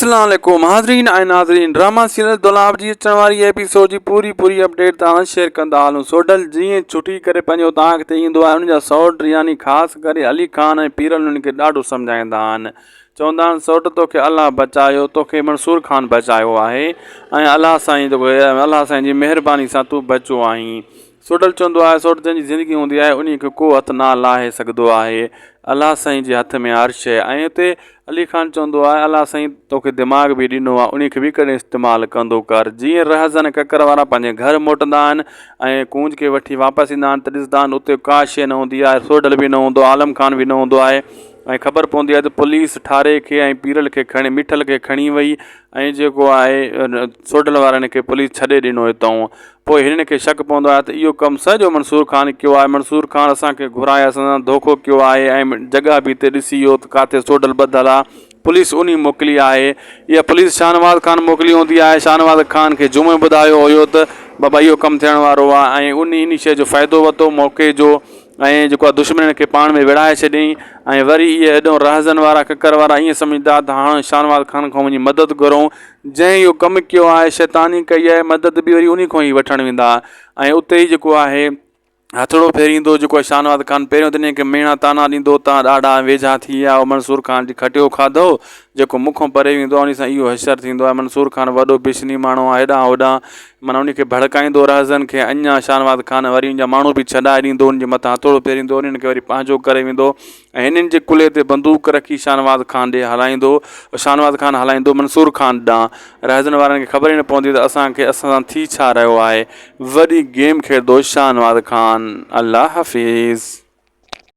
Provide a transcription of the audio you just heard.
اسلام عليڪم حاضرين ۽ ناظرين ڊراما سيريل دولاب جي اچڻ واري ايپيسوڊ جي پوري پوري اپڊيٽ توهان سان شيئر ڪندا هلون سوڍل جيئن ڇٽي ڪري پنهنجي اوطاق تي ايندو آهي ان جا سئوٽ يعني خاص ڪري علي خان ۽ پيرل انهن کي ڏاڍو سمجهائيندا آهن چوندا آهن سئوٽ توکي الله بچايو توکي منصور خان بچايو آهي ۽ الله سائين الله سائين جي مهرباني سان تون بچو آهين سوڍل چوندو آهي، سوڍ جنهن جي زندگي هوندي آهي، انهيء کي ڪو هٿ نه لاهي سگهندو آهي. الله سائين جي هٿ ۾ هر شيء ۽ اتي علي خان چوندو آهي، الله سائين توکي دماغ به ڏنو آهي، انهيء کي به ڪڏهن استعمال ڪندو ڪر. جيئن رهزن ڪڪر وارا پنهنجي گهر موٽندا آهن ۽ ڪونج کي وٺي واپس ايندا آهن ته ڏسندا آهن اتي ڪا شيء نه هوندي آهي، سوڍل به نه هوندو آهي، عالم خان به نه هوندو آهي ۽ خبر پوندي آهي ته پوليس ٺاري کي ۽ پيرل کي کڻي مٺل کي کڻي وئي ۽ جيڪو آهي سوڍل وارن کي پوليس ڇڏي ڏنو هتئون. پوء هنن کي شڪ پوندو آهي ته اهو ڪم سڄو منصور خان ڪيو آهي، منصور خان اسان کي گهرائي اسان سان ڌوڪو ڪيو آهي ۽ جڳهه به هتي ڏسي ويو ته ڪاٿي سوڍل ٻڌل آ، پوليس انهي موڪلي آهي. اها پوليس شاهنواز خان موڪلي هوندي آهي، شاهنواز خان کي جمعي ٻڌايو هيو ته بابا اهو ڪم ٿيڻ وارو آهي ۽ انهي انهي شيء جو فائدو ورتو موقعي جو ۽ جيڪو آهي دشمنن کي پاڻ ۾ وڙهائي ڇڏيائين ۽ وري اهي هيڏو رهزن وارا ڪڪر وارا ائين سمجهندا ته هاڻ شاهنواز خان کان وڃي مدد گهرون جنهن اهو ڪم ڪيو آهي، شيطاني ڪئي آهي، مدد به وري انهي کان ئي وٺڻ ويندا ۽ اتي ئي جيڪو آهي هٿڙو ڦيريندو جيڪو آهي شاهنواز خان پهريون ته انهي کي ميڻا طعنا ڏيندو تان ڏاڍا ويجها ٿي ويا آهيو منصور خان جي کٽيو کاڌو جيڪو مون کان پري ويندو آهي انهي سان اهو حشر ٿيندو آهي منصور خان وڏو بشني ماڻهو آهي هيڏانهن هوڏانهن معنيٰ انهي کي ڀڙڪائيندو رهزن کي اڃا شاهنواز خان وري ان جا ماڻهو به ڇڏائي ڏيندو ان جي مٿان هٿوڙو ڦيريندو انهن کي وري پنهنجو ڪري ويندو ۽ هنن جي ڪلهي تي بندوق رکي شاهنواز خان ڏي هلائيندو، شاهنواز خان هلائيندو منصور خان ڏانهن. رهزن وارن کي خبر ئي نه پوندي ته اسان کي اسان سان ٿي ڇا رهيو آهي. وڏي گيم کيڏندو شاهنواز خان. الله حافظ.